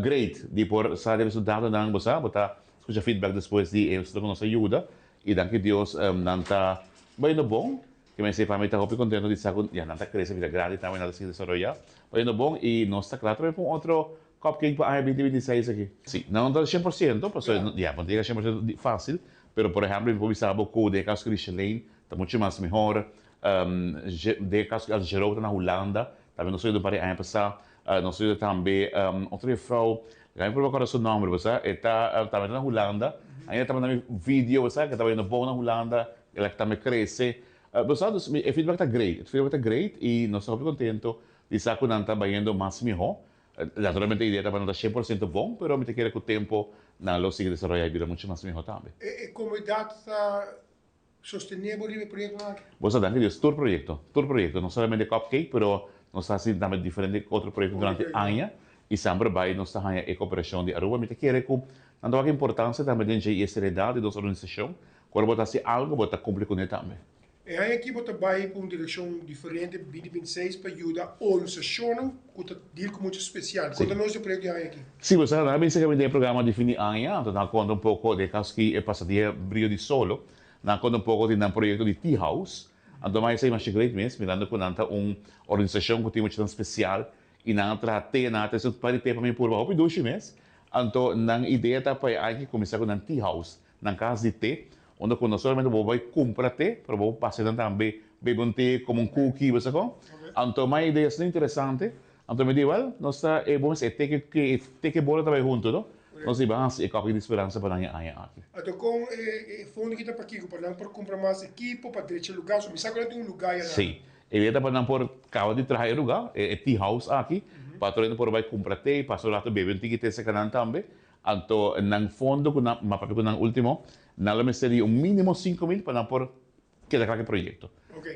Great di por sa di e resultadonan, bo sa, bo ta skucha feedback despues di e resultado ku nos a yuda. I danki Dios nan ta bayendo bon. Ke mester pa mi ta hopi kontento di sa ku ya nan ta krese bira grandi tambe, nan ta sigui desaroyá. Bayendo bon i nos ta kla trabe pa un otro Cupcake pa aña binti 26 aki. Si, nan no ta 100%, pasobra ya, bo no ta yega 100% di fácil, pero por ehempel mi por bisa bo ku den e kaso ku Richelene ta muchu mas mehor, den e kaso ku El Jerome ta na Hulanda, tambe nos a yuda un par di aña pasá, nos a yuda tambe otro jefrouw, laga mi proba kòrda su nòmber, bo sa, e ta tambe ta na Hulanda, ainda ta manda mi video, bo sa, ke ta bayendo bon na Hulanda, el a tambe krese, bo sa, dus e feedback ta great, e feedback ta great i nos ta hopi kontento di sa ku nan ta bayendo mas mihó. Naturalmente e idea ta pa nan ta 100% bon, pero mi ta kere ku tempo nan lo sigui desaroyá i bira muchu mas mihó tambe. E komunidat ta sostené bo riba e proyektonan aki? Bo sa danki Dios, tur proyekto, tur proyekto, no solamente Cupcake, pero nos ta hasi tambe diferente otro proyekto durante aña i semper bai nos ta haña e koperashon di Aruba. Mi ta kere ku nan ta wak importansia tambe den dje i e seriedad di nos organisashon, ku ora bo ta hasi algu bo ta kumpli kuné tambe. E aña aki bo ta bai pa un direkshon diferente 2026 pa yuda organisashonnan ku ta deal ku mucha spesial. Konta nos di e proyekto di aña aki. Si, bo sa, nan a bin serka mi den e programa di fin di aña, anto nan a konta un poko den e kaso ki e pasadia Brio di Solo, nan a konta un poko di nan proyekto di Tea House. Anto mai esei masha great mes, mirando ku nan ta un organisashon ku tin muchanan spesial i nan a traha te, nan a trese un par di te pa mi purba hopi dushi mes. Anto nan idea ta pa e aña aki kuminsá ku nan Tea House. Nan kas di te, unda ku no solamente bo bai kumpra te, pero bo por pasa nan tambe bebe un te, kome un kuki, bo sa kon. Anto mai idea asina interesante, anto mi di, wèl, nos ta e bo mester e te ku e te ku e bola ta bai huntu, no? Nos di ban hasi e kòpi di speransa pa nan e aña aki. Anto kon e fondo aki ta pakiko? Pa nan por kumpra mas ekipo, pa drecha lugá? So mi sa ku nan tin un lugá ya nan. Sí, e idea ta pa nan por kaba di traha e lugá, e tea house aki, pa tur hende por bai kumpra te, pasa un rato bebe un tiki te serka nan tambe. Anto nan fondo ku nan, m'a papia ku nan ultimo, nan lo mester di un minimo 5000 pa nan por keda kla ku e proyekto.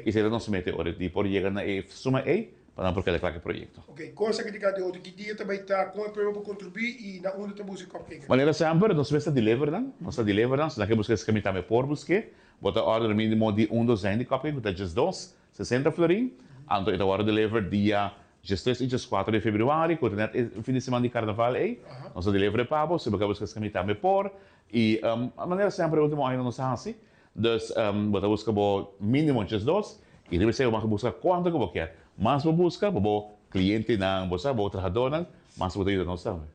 I esei ta nos meta e ora di por yega na e suma ei. pa nan por keda kla ku e proyekto. Ok, kon esaki ta keda den otro? Ki dia ta bai ta? Kon e pueblo por kontribuí i na unda ta buska e cupcake? Manera semper, nos mes ta deliver nan. Nos ta deliver nan. Si nan ke buska esaki mi tambe por busk'é. Bo ta order minimo di un dozijn di cupcake ku ta 12, 60 florin. Anto e ta wòrdu deliver dia 13 i 14 di februari, ku ta nèt e fin di siman di karnaval ei. Nos ta deliver e pa bo. Si bo ke buska esaki mi tambe por. I manera semper e ultimo añanan nos a hasi. Dus bo ta buska bo minimo 12 i riba esei bo mag buska kuantu ku bo kier. Mas bo buska pa bo klientenan, bo sa, bo trahadónan, mas bo ta yuda nos tambe.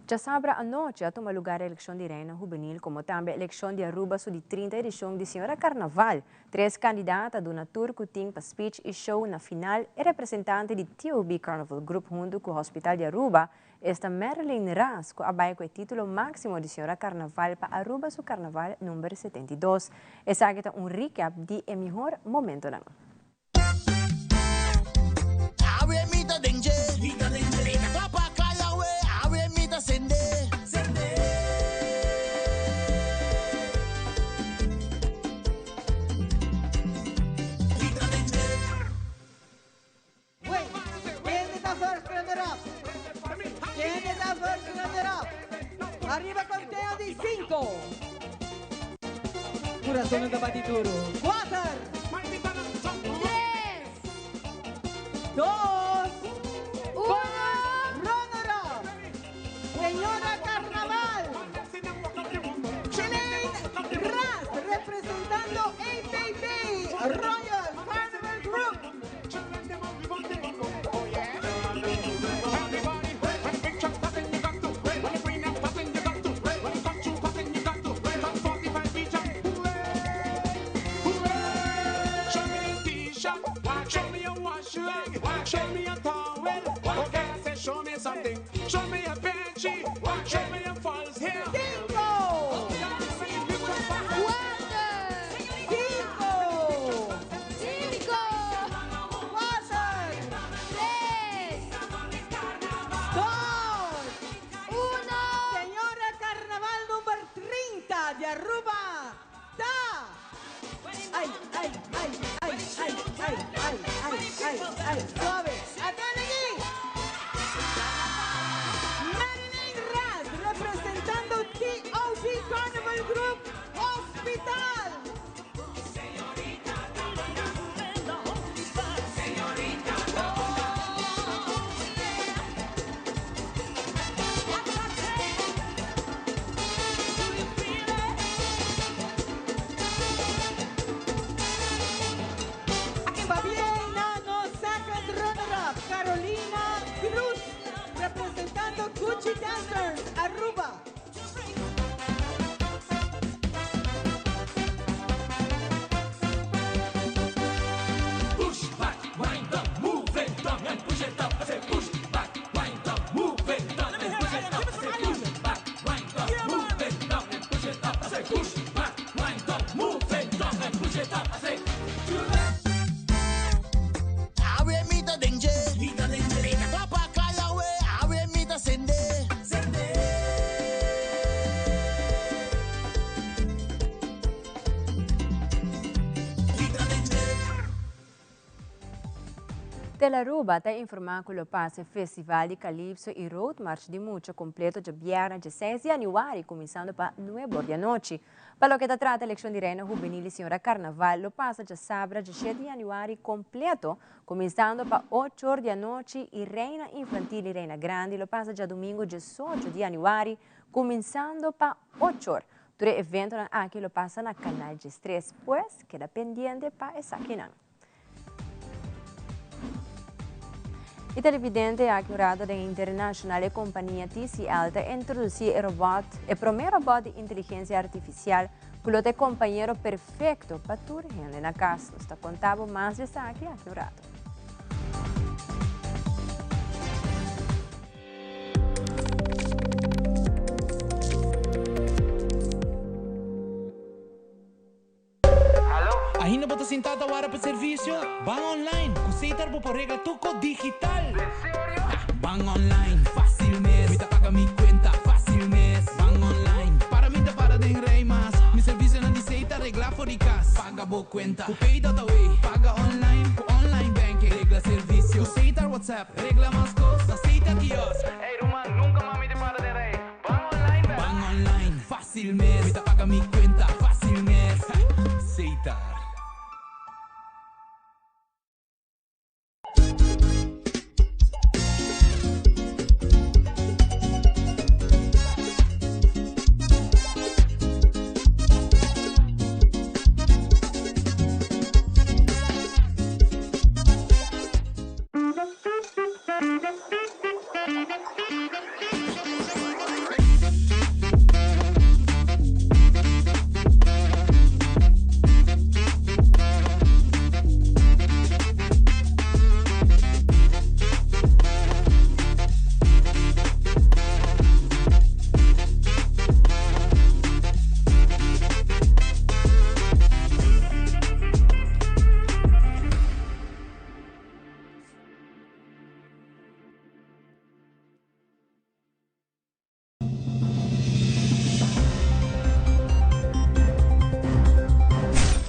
Djasabra anochi a tuma lugar elekshon di Reina Hubenil komo tambe elekshon di Aruba su di 30 edishon di Señora Karnaval. Tres kandidata a duna tur ku tin pa speech i show na final e representante di TOB Carnival Group huntu ku Hospital di Aruba Esta Marilyn Ras cu a bay cu e titulo maximo di Señora Carnaval pa Aruba su Carnaval number 72. Esaki ta un recap di e mihor momentonan. Awe mi ta den dje, mi ta den dje. Mi ta topa kaya awe, awe mi ta sende, sende. Mi ta den dje. Wait, kende ta first runner up? Kende ta first runner up? Ariba conteo di cinco. Corazonnan ta bati duro. Cuater. Tres. Dos. Uno. Runner up. Señora Carnaval. Shelane Ras representando APB Royal Carnival Group. Cinco! Cinco! Cinco! Cuater! Tres! Dos! Uno! Señora Carnaval number 30 di Aruba ta! Ay, ay, ay, ay, ay, ay, ay, ay, ay, ay, suave! Atende aki! Marilyn Ras representando TOB Carnival Group Hospital. Pabien na nos second runner up, Carolina Cruz, representando Gucci Dancers, Aruba. Push back, wind up, move it down and push it up. I say push back, wind up, move it down and push it up. I say push back, wind up, move it down and push it up. I say push back, wind up, move it down and push it up. I say. Awe mi ta den dje, mi ta den dje. Mi ta topa kaya awe, awe mi ta sende, sende. Mi ta den dje. Telaruba ta informá ku lo pasa e festival di Calypso i Roadmarch di mucha kompleto djabièrnè 16 di yanüari kuminsando pa nuebe or di anochi. Pa loke ta trata elekshon di Reina Hubenil i Señora Karnaval lo pasa djasabra 17 di yanüari kompleto kuminsando pa ocho or di anochi i Reina Infantil i Reina Grandi lo pasa djadumingu 18 di yanüari kuminsando pa ocho or. Tur e eventonan aki lo pasa na Kanal 13 pues keda pendiente pa esakinan. E televidente aki un rato den internacional e compania TCL ta introduci e robot, e prome robot di inteligencia artificial cu lo ta e compañero perfecto pa tur hende na cas. Nos ta conta bo mas di esaki aki un rato. Ainda bo ta sintá ta wara pa servisio? Ban online! Ku Setar bo por regla tur kos digital! Ban online, fásil mes! Mi ta paga mi kuenta, fásil mes! Ban online, para mi ta para den rei mas! Mi servisionan di Setar reglá for di kas! Paga bo kuenta ku Pay.away! Paga online ku online banking! Regla servisio. WhatsApp, regla mas cos na Setar Kiosk. Hey ruman, nunca mas mi ta para den rij. Ban online bel. Ban online, facil mes. Mi ta paga mi cuenta, facil mes. Setar.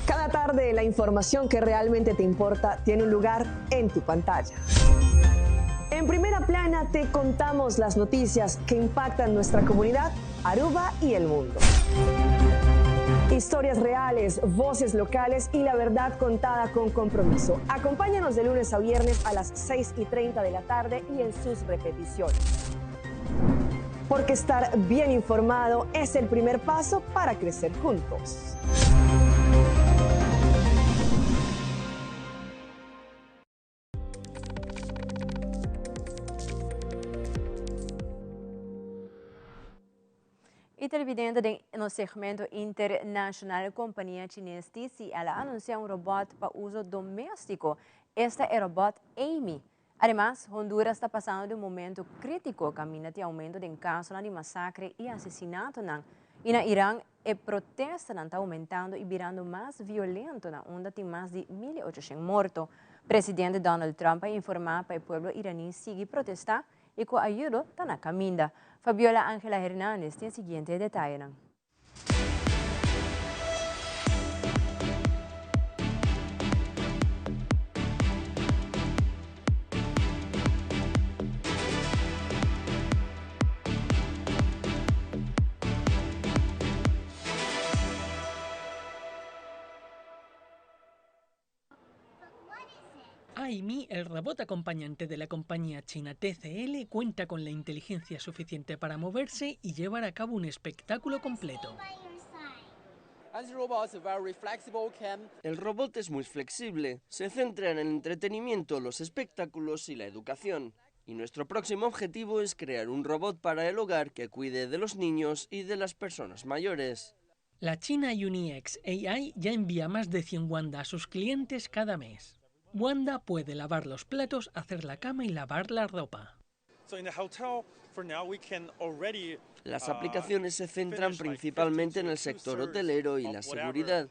Cada tarde la información que realmente te importa tiene un lugar en tu pantalla. En primera plana te contamos las noticias que impactan nuestra comunidad, Aruba y el mundo. Historias reales, voces locales y la verdad contada con compromiso. Acompáñanos de lunes a viernes a las 6 y 30 de la tarde y en sus repeticiones. Porque estar bien informado es el primer paso para crecer juntos. Y televidente den nos segmento internacional compania chines TCL a anuncia un robot pa uso domestico. Esta e robot Amy. Ademas, Honduras ta pasando den un momento critico caminda tin aumento den casonan di masacre y asesinatonan. Y na Iran e protestanan ta aumentando y birando mas violento na unda tin mas di 1800 morto. Presidente Donald Trump a informa pa e pueblo iraní sigui protesta y cu ayudo ta na caminda. Fabiola Angela Hernandez tin e siguiente detayenan. Aimi, el robot acompañante de la compañía china TCL, cuenta con la inteligencia suficiente para moverse y llevar a cabo un espectáculo completo. El robot es muy flexible, se centra en el entretenimiento, los espectáculos y la educación. Y nuestro próximo objetivo es crear un robot para el hogar que cuide de los niños y de las personas mayores. La china UniX AI ya envía más de 100 Wanda a sus clientes cada mes. Wanda puede lavar los platos, hacer la cama y lavar la ropa. Las aplicaciones se centran principalmente en el sector hotelero y la seguridad.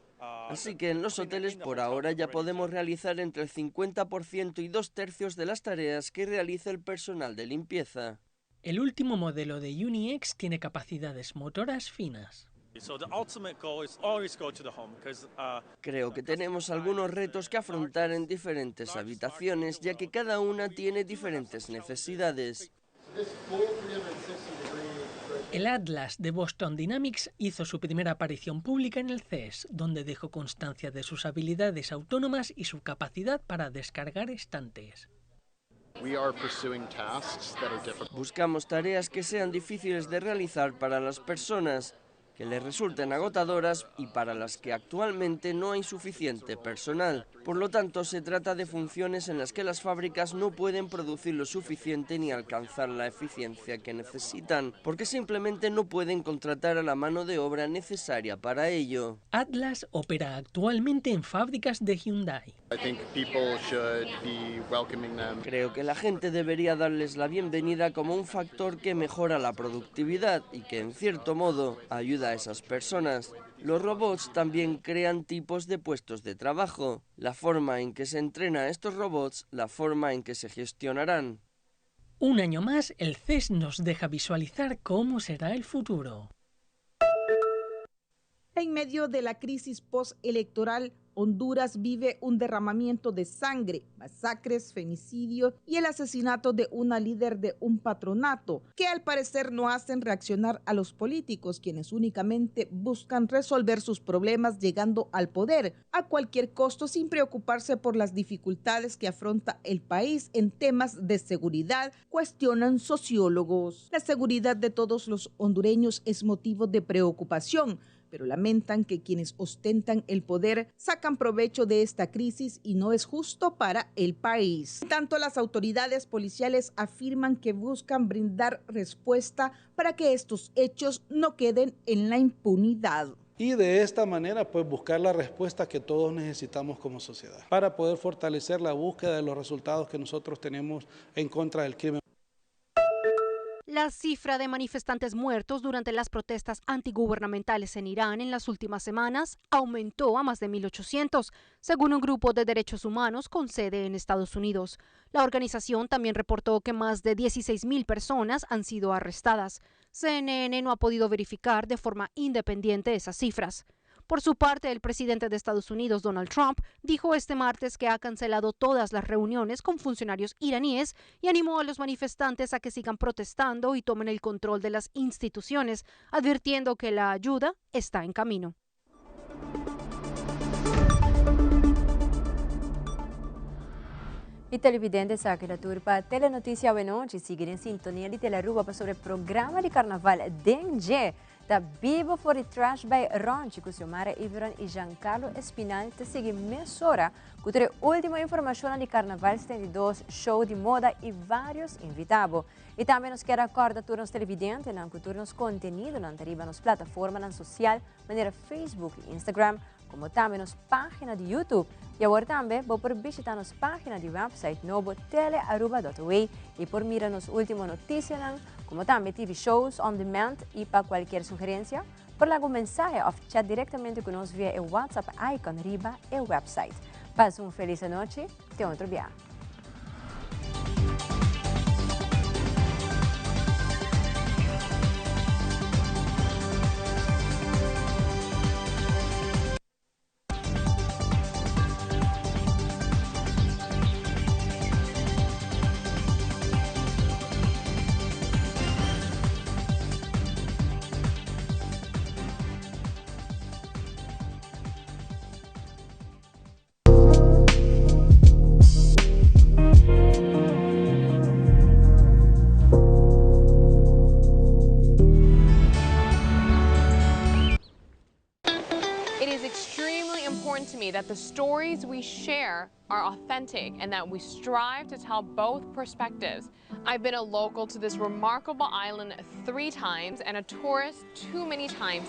Así que en los hoteles por ahora ya podemos realizar entre el 50% y 2/3 de las tareas que realiza el personal de limpieza. El último modelo de UniX tiene capacidades motoras finas. Creo que tenemos algunos retos que afrontar en diferentes habitaciones, ya que cada una tiene diferentes necesidades. El Atlas de Boston Dynamics hizo su primera aparición pública en el CES, donde dejó constancia de sus habilidades autónomas y su capacidad para descargar estantes. Buscamos tareas que sean difíciles de realizar para las personas, que les resulten agotadoras y para las que actualmente no hay suficiente personal. Por lo tanto, se trata de funciones en las que las fábricas no pueden producir lo suficiente ni alcanzar la eficiencia que necesitan, porque simplemente no pueden contratar a la mano de obra necesaria para ello. Atlas opera actualmente en fábricas de Hyundai. Creo que la gente debería darles la bienvenida como un factor que mejora la productividad y que, en cierto modo, ayuda a esas personas. Los robots también crean tipos de puestos de trabajo, la forma en que se entrena a estos robots, la forma en que se gestionarán. Un año más, el CES nos deja visualizar cómo será el futuro. En medio de la crisis postelectoral, Honduras vive un derramamiento de sangre, masacres, femicidios y el asesinato de una líder de un patronato, que al parecer no hacen reaccionar a los políticos, quienes únicamente buscan resolver sus problemas llegando al poder a cualquier costo sin preocuparse por las dificultades que afronta el país en temas de seguridad, cuestionan sociólogos. La seguridad de todos los hondureños es motivo de preocupación, pero lamentan que quienes ostentan el poder sacan provecho de esta crisis y no es justo para el país. Tanto las autoridades policiales afirman que buscan brindar respuesta para que estos hechos no queden en la impunidad. Y de esta manera, pues buscar la respuesta que todos necesitamos como sociedad para poder fortalecer la búsqueda de los resultados que nosotros tenemos en contra del crimen. La cifra de manifestantes muertos durante las protestas antigubernamentales en Irán en las últimas semanas aumentó a más de 1.800, según un grupo de derechos humanos con sede en Estados Unidos. La organización también reportó que más de 16.000 personas han sido arrestadas. CNN no ha podido verificar de forma independiente esas cifras. Por su parte, el presidente de Estados Unidos, Donald Trump, dijo este martes que ha cancelado todas las reuniones con funcionarios iraníes y animó a los manifestantes a que sigan protestando y tomen el control de las instituciones, advirtiendo que la ayuda está en camino. Y televidente esaki ta tur pa Telenoticia awenochi. Sigui den sintonia di Telearuba pasobra e programa di Carnaval den dje ta bibo for di Trash by Ronchi cu Xiomara Iveron y Giancarlo Espinal ta sigui mesora cu tur e ultimo informacionnan di Carnaval 72, show di moda y varios invitabo. Y tambe nos kier a corda tur nos televidentenan cu tur nos contenidonan ta riba nos plataformanan social manera Facebook y Instagram Como tambe nos pagina di YouTube. Y awor tambe bo por bishita nos pagina di website nobo telearuba.aw y por mira nos ultimo noticianan, como tambe TV shows on demand y pa cualkier sugerencia por laga un mensahe of chat directamente cu nos via e WhatsApp icon riba e website. Pasa un feliz anochi, te otro bia. It is extremely important to me that the stories we share are authentic and that we strive to tell both perspectives. I've been a local to this remarkable island three times and a tourist too many times.